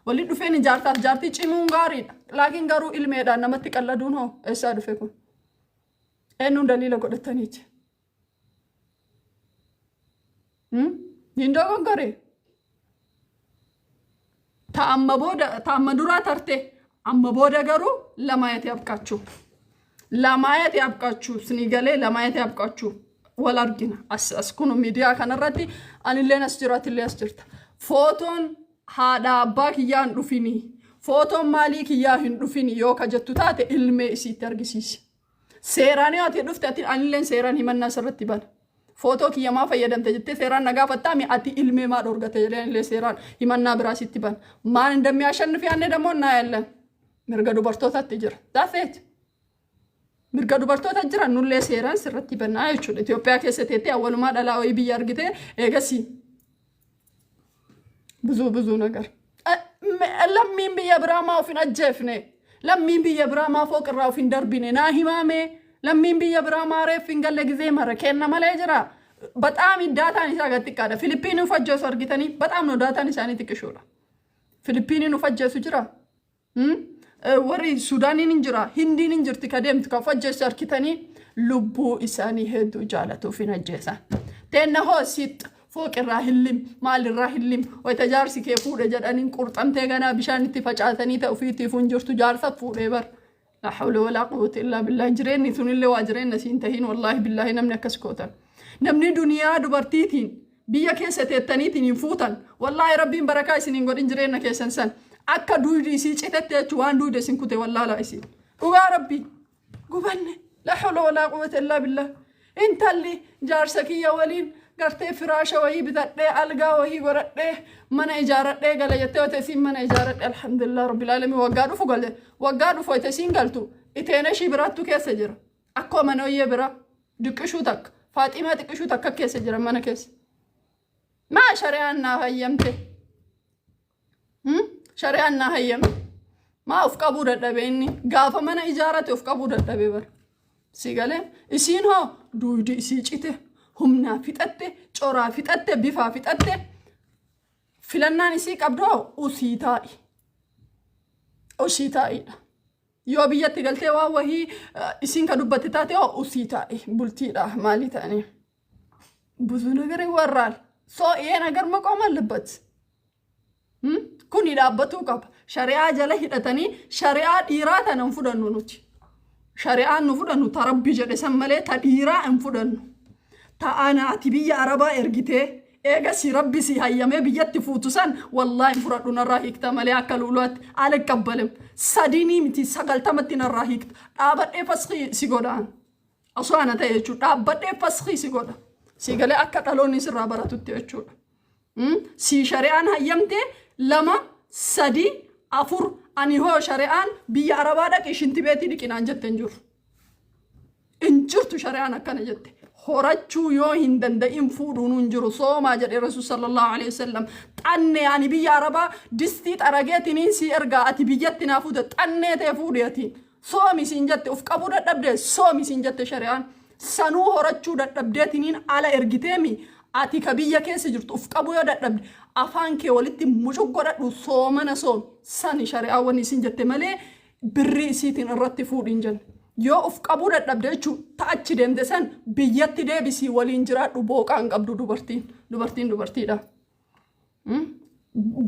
Walitti dhufeen jaartaaf jaartii cimuun gaariidha. Laakiin garuu ilmeedhaan namatti qalladuun hoo eessaa dhufe kun? Eenyuun daliila godhataniiti? Hin dogoggore. Ta amma booda, ta amma duraa tarte, amma booda garuu ለማየት ያብቃችሁ። ለማየት ያብቃችሁ። Sinii galee? ለማየት ያብቃችሁ። Wal argina. As kunu miidiyaa kanarratti anilleen as jira, atillee as jirta. Footoon haadha abbaa kiyyaa hin dhufini. Footoon maalii kiyyaa hin dhufini yoo ka jettu taate, ilmee isiitti argisiisi. Seeraan yoo ati dhufte, ati anilleen seeraan himannaa sirratti bana. Footoo kiyya maa fayyadamte jettee seeraan na gaafattaa mi, ati ilmee maa dhorgate jedhee anillee seeraan himannaa biraa sitti bana. ማን እንደሚያሸንፍ ያኔ ደግሞ እናያለን። Mirga dubartootatti jira. That's it. Mirga dubartoota jira, nullee seeraan sirratti bannaa jechuudha. Itoophiyaa keessa teettee awwalumaa dhalaa wayii biyya argite eegasii ብዙ ብዙ ነገር. Lammiin biyya biraa maa of hin ajjeefne? Lammiin biyya biraa maa fooqirraa of hin darbine? Naa himaame. Lammiin biyya biraa maa reef hin galle gizee mara kenna malee jira. በጣም daataan isaa gad xiqqaadha. Filipiiniin uf ajjeesu argitanii, በጣም ነው daataan isaanii xiqqishuudha. Filipiiniin uf ajjeesu jira. Warri Suudaaniin hin jira, Hindiin hin jirti ka deemtu ka uf ajjeesu argitanii, lubbuu isaanii hedduu jaalatuuf hin ajjeesan. Teenna hoo siix fooqirraa hillim, maalirraa hillim, wayita jaarsi kee fuudhe jedhaniin qurxamtee ganaa bishaan itti facaasanii ta'u ofiitiif hin jirtu, jaarsa fuudhee bar. لا حول ولا قوة إلا بالله. Jireenyi sunillee waa jireenya siin tahin, wallaahi billaahi, namni akkas gootan. Namni duniyaa dubartiitiin biyya keessa teettaniitiin hin fuutan. Wallaahi rabbiin barakaa isin hin godhin jireenya keessan san. Akka duudi isii citette jechuun waan duude isin kute wallaalaa isin. Dhugaa rabbii gubanne. لا حول ولا قوة إلا بالله. Intalli jaarsa kiyya waliin gartee firaasha wayii bitadhee, algaa wayii godhadhee, mana ijaaradhee gala jettee, wata isiin mana ijaaradhe, الحمد لله رب العالمين, waggaa dhufu gale, waggaa dhufu wata isiin galtu iteena ishii biraattu keessa jira. Akkoo mana hoyyee bira diqqishuu takka, Faaximaa xiqqishuu takka keessa jira mana keessa. Maa shari'aan naa hayyamte? Shari'aan naa hayyamte. Maa of qabuu dadhabe inni? Gaafa mana ijaarate of qabuu dadhabe bara. Si galee? Isiin hoo duudi isii cite, humnaa fixatte, coraa fixatte, bifaa fixatte, filannaan isii qabdu hoo usii taa'i. Usii taa'iidha. Yoo biyyatti galtee waan wahii isiin ka dubbatte taate hoo usii taa'i, bultiidha maalii ta'anii. ብዙ ነገር ይወራል። So ይሄ ነገር መቆም አለበት። Kuni dhaabbatuu qaba. Shari'aa jala hidhatanii shari'aa dhiiraa tana hin fudhannu nuti. Shari'aan nu fudhannu ta rabbi jedhe san malee ta dhiiraa hin fudhannu. Ta ana ati biyya arabaa ergitee eega si rabbi si hayyamee biyyatti fuutu san wallaahi hin fudhadhu, narraa hiikta malee akka luuluwaatti አልቀበልም. Sadinii miti, 90tti narraa hiikta. Dhaabadhee faskii si godhaan. Osoo ana ta'e jechuudha. Dhaabbadhee faskii si godha. Si galee? Akka dhaloonni sirraa baratutti jechuudha. Si shari'aan hayyamte lama, sadi, afur, ani hoo shari'aan biyya arabaa dhaqi shinti beetii dhiqinaan jette hin jiru. Hin jirtu shari'aan akkana jette. Horachuu yoo hin danda'in fuudhuun hin jiru, soomaa jedhe Rasuul صلى الله عليه وسلم. Xannee ani biyya arabaa distii xarageetiniin si ergaa, ati biyyatti naa fuute, xannee ta'e fuudhi atiin. Soomi siin jette, of qabuu dadhabde soomi siin jette shari'aan. Sanuu horachuu dadhabdeetiniin ala ergiteemi, ati ka biyya keessa jirtu uf qabuu yoo dadhabde afaan kee walitti mucuq godhadhu, soomana soomi, sani shari'aan wanni isin jette malee birrii isiitiin irratti fuudhin jenne. Yoo uf qabuu dadhabde jechuun ta'achi deemte san biyyatti deebisii waliin jiraadhu, booqaan qabdu dubartiin, dubartiin dubartiidha.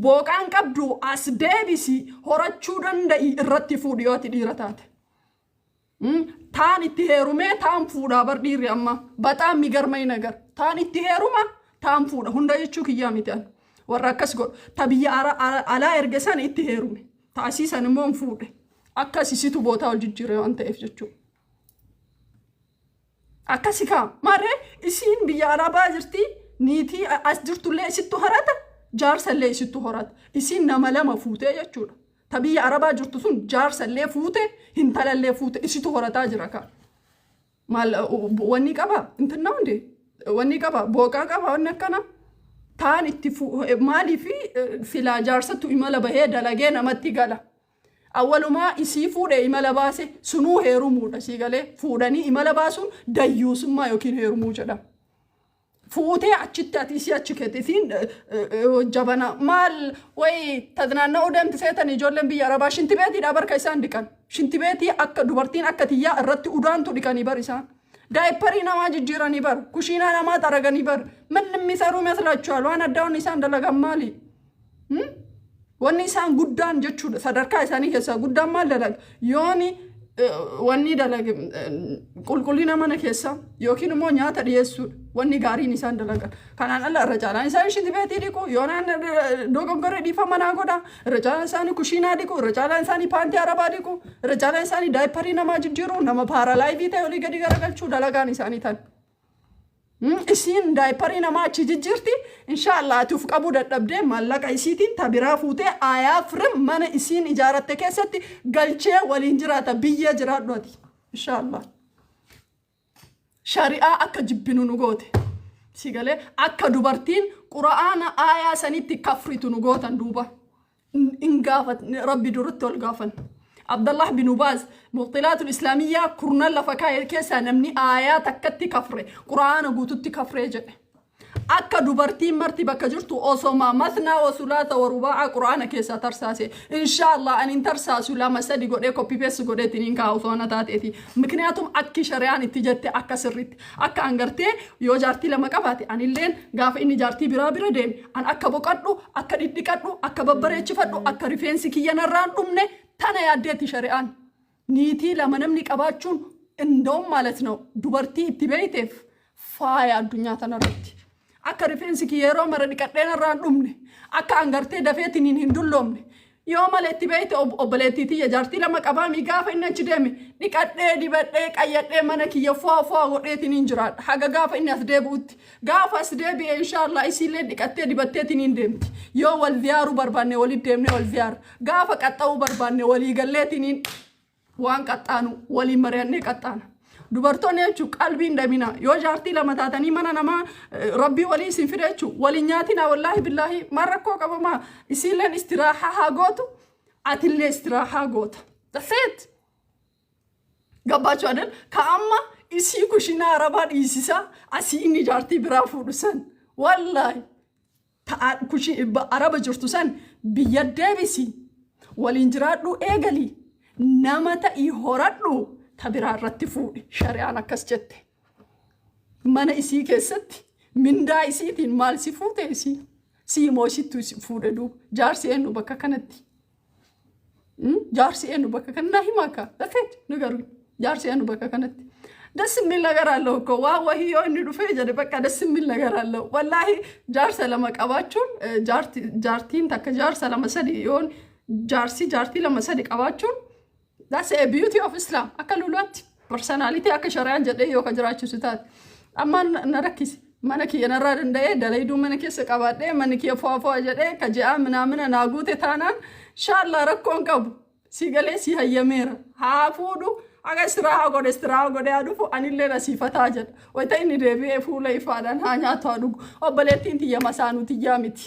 Booqaan qabdu, as deebisii horachuu danda'i, irratti fuudhi yoo ati dhiira taate. Taan itti heerumee taan fuudhaa bar dhiirri amma በጣም የሚገርመኝ ነገር taan itti heeruma taan fuudha hunda jechuu kiyyaa miti an warra akkas godhu. Ta biyya alaa erge san itti heerume, ta asii san immoo hin fuudhe, akkas isitu bootaa ol jijjiire waan ta'eef jechuudha. Akkasi kaa maarree, isiin biyya arabaa jirti, niitii as jirtullee isittu horata, jaarsallee isittu horata, isiin nama lama fuutee jechuudha. Ta biyya arabaa jirtu sun jaarsallee fuute, hintalallee fuute, isitu horataa jira kaa. Maal wanni qaba intinna hundi wanni qaba, booqaa qaba, wanni akkana taan itti maaliif silaa jaarsattu imala bahee dalagee namatti gala. Awwalumaa isii fuudhee imala baase, sunuu heerumuudha, sii galee? Fuudhanii imala baasuun dayyuusummaa yookiin heerumuu jedhama. Fuutee achitti ati isii achi keete, isiin jabana maal wayi tadnaanna'uu deemti seetan. Ijoolleen biyya Arabaa shintibeetiidha barka isaan dhiqan. Shintibeetii akka dubartiin akka tiyyaa irratti udaantu dhiqanii bar isaan. Diaperii namaa jijjiiranii bar, kushiinaa namaa xaraganii bar. ምን የሚሰሩ ይመስላችኋል? Waan addaa wanni isaan dalagan maali? Wanni isaan guddaan jechuudha, sadarkaa isaanii keessaa guddaan maal dalaga? Yooni wanni dalage qulqullina mana keessaa yookiin immoo nyaata dhiyeessuudha. Wanni gaariin isaan dalagan. Kanaan ala irra caalaan isaanii shintibeetii dhiqu, yoonaan dogoggoree dhiifa manaa godha. Irra caalaan isaanii kushiinaa dhiqu, irra caalaan isaanii paantii arabaa dhiqu, irra caalaan isaanii diaperii namaa jijjiiru, nama paralyzed ta'e olii gadi garagalchuu dalagaan isaanii tan. Isiin diaperii namaa achi jijjiirti. Inshaallah, ati uf qabuu dadhabdee maallaqa isiitiin tabiraa fuutee ayaafirim mana isiin ijaaratte keessatti galchee waliin jiraata, biyya jiraadhu ati. Inshaallah. Shari'aa akka jibbinu nu goote. Si galee, akka dubartiin qura'aana aayaa sanitti kafritu nu gootan duuba. In gaafat Rabbi duratti ol gaafan. Abdallah bin Baaz mubxilaatul islaamiyyaa kurnan lafa kaa'e keessaa namni aayaa takkatti kafre qura'aana guututti kafree jedhe. Akka dubartiin marti bakka jirtu osoma mathnaa wa sulaata wa rubaa'a qura'aana keessaa tarsaase. Inshaallah, ani hin tarsaasu, lama sadi godhee copy paste godheetiin hin kaa'u osoo ana taateeti. Mikniyaatum akki shari'aan itti jette akka sirritti. Akka an gartee yoo jaartii lama qabaate, anilleen gaafa inni jaartii biraa bira deeme an akka boqadhu, akka dhidhiqadhu, akka babbareechifadhu, akka rifeensi kiyya narraan dhumne tana yaaddeetti shari'aan. Niitii lama namni qabaachuun እንደውም ማለት ነው dubartii itti beeyteef faaya addunyaa tanarratti. Akka rifeensi kiyya yeroo mara dhiqadheen irraan dhumne, akka an gartee dafeetiniin hin dulloomne. Yoo malee itti beeyte, obboleettii tiyya jaartii lama qabaamii, gaafa inni achi deeme dhiqadhee, dibadhee, qayyadhee, mana kiyya fo'a fo'a godheetiniin jiraadha. Haga gaafa inni as deebi'utti. Gaafa as deebi'e, inshaallah, isiillee dhiqattee dibatteetiniin deemti. Yoo wal ziyaaruu barbaanne walitti deemnee wal ziyaara. Gaafa qaxxa'uu barbaanne walii galleetiniin waan qaxxaanu waliin mari'annee qaxxaana. Dubartoonni jechuun qalbii hin dhabina. Yoo jaartii lama taatanii mana namaa rabbii walii isin fide jechuun waliin nyaatina, wallaahi billaahi, maal rakkoo qabamaa? Isiilleen istiraahaa haa gootu, atillee istiraahaa goota. That's it. ገባችሁ አይደል? Ka amma isii kushinaa arabaa dhiisisaa asii inni jaartii biraa fuudhu san, wallaahi, araba jirtu san biyya deebisi, waliin jiraadhu, eegali, nama ta'ii horadhu, ta biraa irratti fuudhi. Shari'aan akkas jette. Mana isii keessatti mindaa isiitiin maal si fuute isii? Sii moo isittu fuudhe duuba? Jaarsi eenyu bakka kanatti? Jaarsi eenyu bakka kana? Na himaa akka dafeet nu garuu, jaarsi eenyu bakka kanatti? ደስ የሚል ነገር አለው እኮ waa wahii yoo inni dhufee jedhe በቃ ደስ የሚል ነገር አለው። Wallaahi, jaarsa lama qabaachuun, jaartiin takka jaarsa lama sadi yoon jaarsi jaartii lama sadi qabaachuun, that's a beauty of Islam. Akka lulaatti personality akka shari'aan jedhee yoo ka jiraachisu taate. Amma na rakkisi, mana kiyya narraa danda'ee dalayduu mana keessa qabaadhee, mana kiyya fo'a fo'a jedhee ka je'aa minaamina naa guute taanaan, inshaallah, rakkoon qabu. Si galee, si hayyameera, haa fuudhu. Aga istiraahaa godhe, istiraahaa godhe haa dhufu, anillee nasiifataa jedha. Wayita inni deebi'ee fuula ifaadhaan haa nyaatu, haa dhugu. Obboleettiin tiyya masaanuu tiyyaa miti.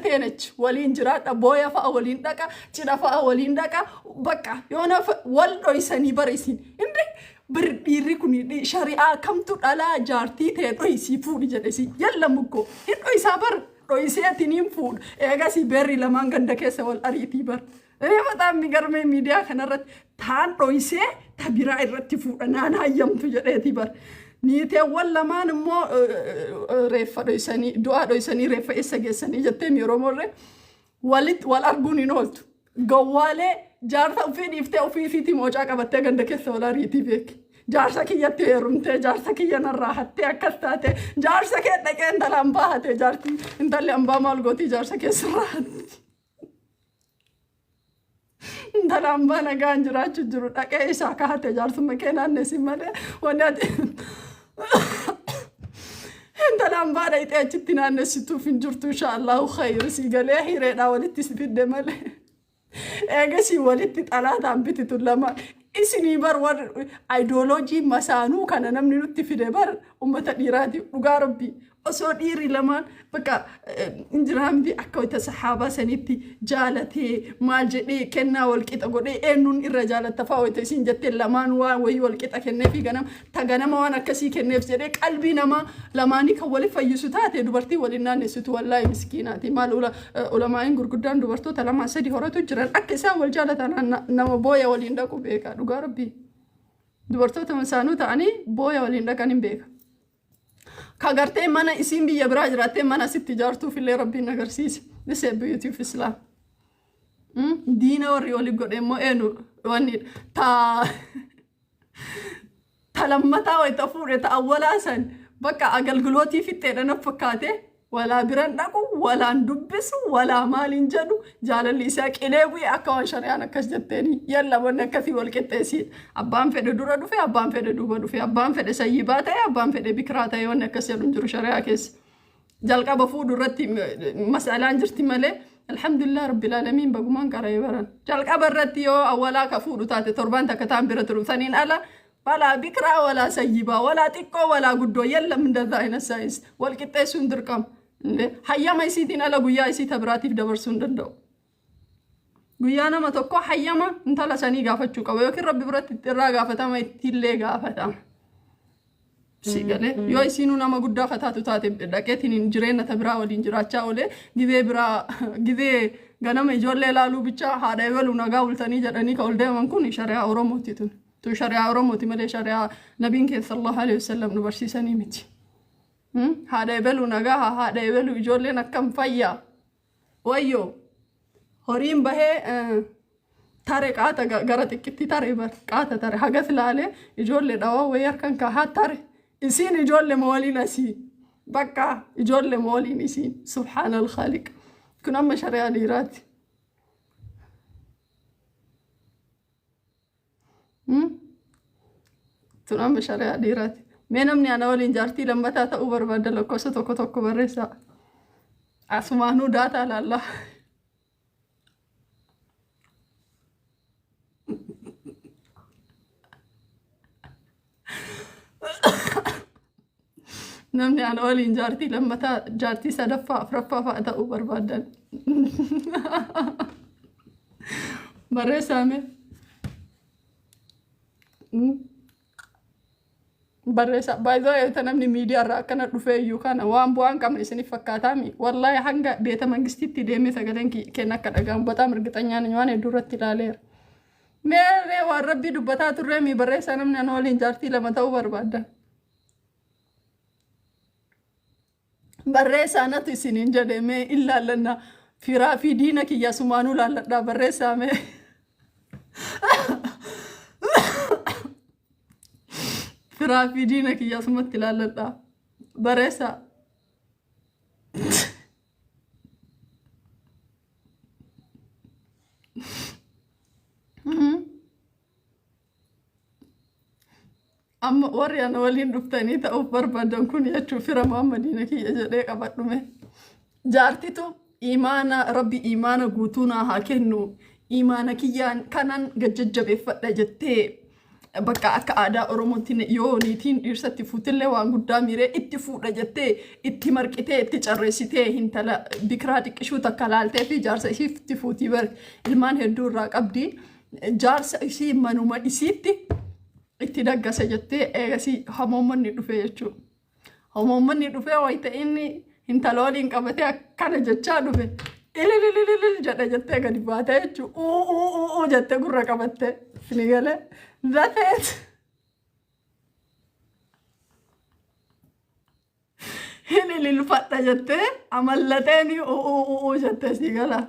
Teenach waliin jiraadha, booya fa'a waliin dhaqa, cidha fa'a waliin dhaqa. Bakka yoona wal dhoysanii bara isin inde bir dhiirri kun shari'aa kamtu dhalaa jaartii ta'e dhoysii fuudhi jedhe? Si yalla mukkoo hin dhoysaa bar, dhoyseetiniin fuudha. Eegasii beerri lamaan ganda keessa wal ariitii bar. እኔ በጣም የሚገርመኝ miidiyaa kanarratti taan dhoysee ta biraa irratti fuudha naan hayyamtu jedheeti bar. Niiteewwan lamaan immoo reeffa dhoysanii, du'aa dhoysanii reeffa eessa geessanii jettee yeroo morree walitti wal arguun hin ooltu. Gowwaalee jaarsa ofii dhiiftee ofii isiitii moocaa qabattee ganda keessa wal ariitii beeki. Jaarsa kiyyatti heerumtee, jaarsa kiyya narraa hattee, akkas taate, jaarsa kee dhaqee intala hambaa hate, jaarti intalli hambaa maal gootii jaarsa keessarraa hatti? Intala hambaa nagaan jiraachuu jiru dhaqee isaa kaate jaarsuma kee naannessi malee, wanni ati intala hambaa dhaqxee achitti naannessituuf hin jirtu. Inshaallahu khayr, si galee, hireedhaa walitti si fidde malee. Eegasii walitti xalaataan bititu lama isinii bar. Warri ideology masaanuu kana namni nutti fide bar ummata dhiiraati, dhugaa rabbii. Osoo dhiirri lamaan bakka injiraambi akka wayita sahaabaa sanitti jaalatee maal jedhee kennaa walqixa godhee, eenyuun irra jaalatta fa'aa wayita isin jettee, lamaan waan wayii walqixa kenneefi, ganama ta ganama waan akkasii kenneef jedhee qalbii namaa lamaanii kan wali fayyisu taate, dubartii waliin naannessitu wallaahi miskiinaati. Maal, ulamaa'iin gurguddaan dubartoota lamaa sadi horatu jiran, akka isaan wal jaalatan nama booya waliin dhaqu beeka. Dhugaa rabbii, dubartoota isaanuu ta'anii booya waliin dhaqan hin beeka. Ka gartee mana isiin biyya biraa jiraattee mana asitti ijaartuuf illee rabbiin agarsiise. This is a beauty of Islam. Diina warri oli godhe immoo eenyu? Wanni ta ta lammataa wayita fuudhe, ta awwalaa san bakka agalgilootii fixxeedha na fakkaate. Walaa biran dhaqu, walaan dubbisu, walaa maaliin jedhu, jaalalli isaa qilee bu'e. Akka waan shari'aan akkas jetteeni, yalla wanni akkasii wal qixxeessiidha. Abbaan fedhe dura dhufe, abbaan fedhe duuba dhufe, abbaan fedhe sayyibaa ta'e, abbaan fedhe bikiraa ta'e, wanni akkas jedhu hin jiru shari'aa keessa. Jalqaba fuudhu irratti masalaan jirti malee, alhamdulillah rabbil aalamiin, bagumaan qara'ee baran. Jalqaba irratti yoo awwalaa ka fuudhu taate, torbaan takka ta'an bira turu, saniin ala walaa bikiraa, walaa sayyibaa, walaa xiqqoo, walaa guddoo, yalla እንደዛ አይነት ሳይንስ wal qixxeessuun dirqama. Hayyama isiitiin ala guyyaa isii tabiraatiif dabarsuu hin danda'u. Guyyaa nama tokko hayyama intala sanii gaafachuu qaba, yookiin rabbi biratti irraa gaafatama, ittiillee gaafatama. Si galee, yoo isiinuu nama guddaa kataatu taate, dhaqeetiin jireenya ta biraa waliin jiraachaa oolee, gizee biraa gizee ganama ijoollee laaluu bicha haadha ebaluu nagaa bultanii jedhanii ka ol deeman, kun shari'aa Oromooti tun. Tun shari'aa Oromooti malee shari'aa nabiin keessa sallallahu alaihi wasallam nu barsiisanii miti. Haadha ebaluu nagaa, haadha ebaluu ijoolleen akkam fayyaa. Wayyoo, horiin bahee tare qaata gara xiqqitti tare bar qaata tare hagas laalee ijoollee dhawaa wayii harkan kahaa tare, isiin ijoollee waliin asii bakka ijoollee waliin isiin. Subhaanal khaaliq, kun amma shari'aa dhiiraati. Tun amma shari'aa dhiiraati. Mee namni ana waliin jaartii lammataa ta'uu barbaada lakkoofsa tokko tokko barreessaa. Asumaanuu daataa laallaa. Namni ana waliin jaartii lammataa, jaartii sadaffaa, afuraffaa fa'a ta'uu barbaadan barreessaa mee. Barreessaa. Baay'ee namni miidiyaa irraa akkana dhufee iyyuu kana waan bu'aa hin qabne isiniif fakkaataami. Wallaahi hanga beeta mangistiitti deemee sagaleen kenna akka dhagahamu በጣም እርግጠኛ ነኝ, waan hedduu irratti ilaaleera. Meerree, waan rabbii dubbataa turree mi? Barreessaa, namni ana waliin jaartii lama ta'uu barbaaddan. Barreessaa, natu isiniin jedhe. Mee illaallanna, firaa fi diina kiyya sumaanuu laalladhaa. Barreessaa mee. Firaa fi diina kiyya sumatti ilaalladhaa. Barreessaa. Amma warri ana waliin dhuftanii ta'uuf barbaadan kun jechuun fira Muhammadiina kiyya jedhee qabadhume. Jaartitu imaana, rabbi imaana guutuu naa haa kennu, imaana kiyyaan kanan gajjajjabeeffadha jettee, bakka akka aadaa Oromootti yoo niitiin dhiirsatti fuutillee waan guddaa miiree itti fuudha jettee, itti marqitee, itti carreessitee, intala bikiraa xiqqishuu takka laaltee fi jaarsa isiitti fuutii bar, ilmaan hedduu irraa qabdi. Jaarsa isii manuma isiitti itti daggasa jettee, eegasii hamoommanni dhufee jechuudha. Hamoommanni dhufee wayita inni intala waliin qabatee akkana jechaa dhufe, ililililil jedhe jettee gadi baatee jechuudha. Uu uu uu uu jettee gurra qabattee ni galee lafeet. Hin ililfadha jettee amallateeni uu uu uu jettee si gala.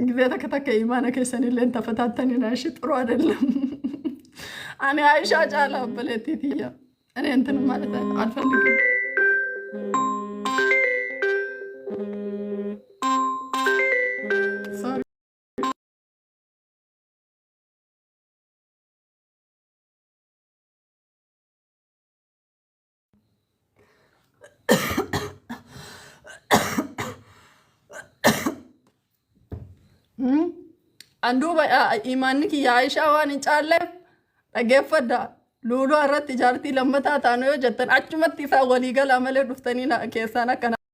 ጊዜ takka takka imaana keessanillee tafataattanii naashi ጥሩ አይደለም። Ani Aishaa caalaa obboleettii tiyya. እኔ እንትን ማለት አልፈልግም። Sorry. An duuba imaanni kiyya Aishaa waan hin caalleef, dhageeffadha. Luuluu irratti jaartii lammataa taanu yoo jettan, achumatti isaa walii galaa malee dhuftanii keessaan akkana.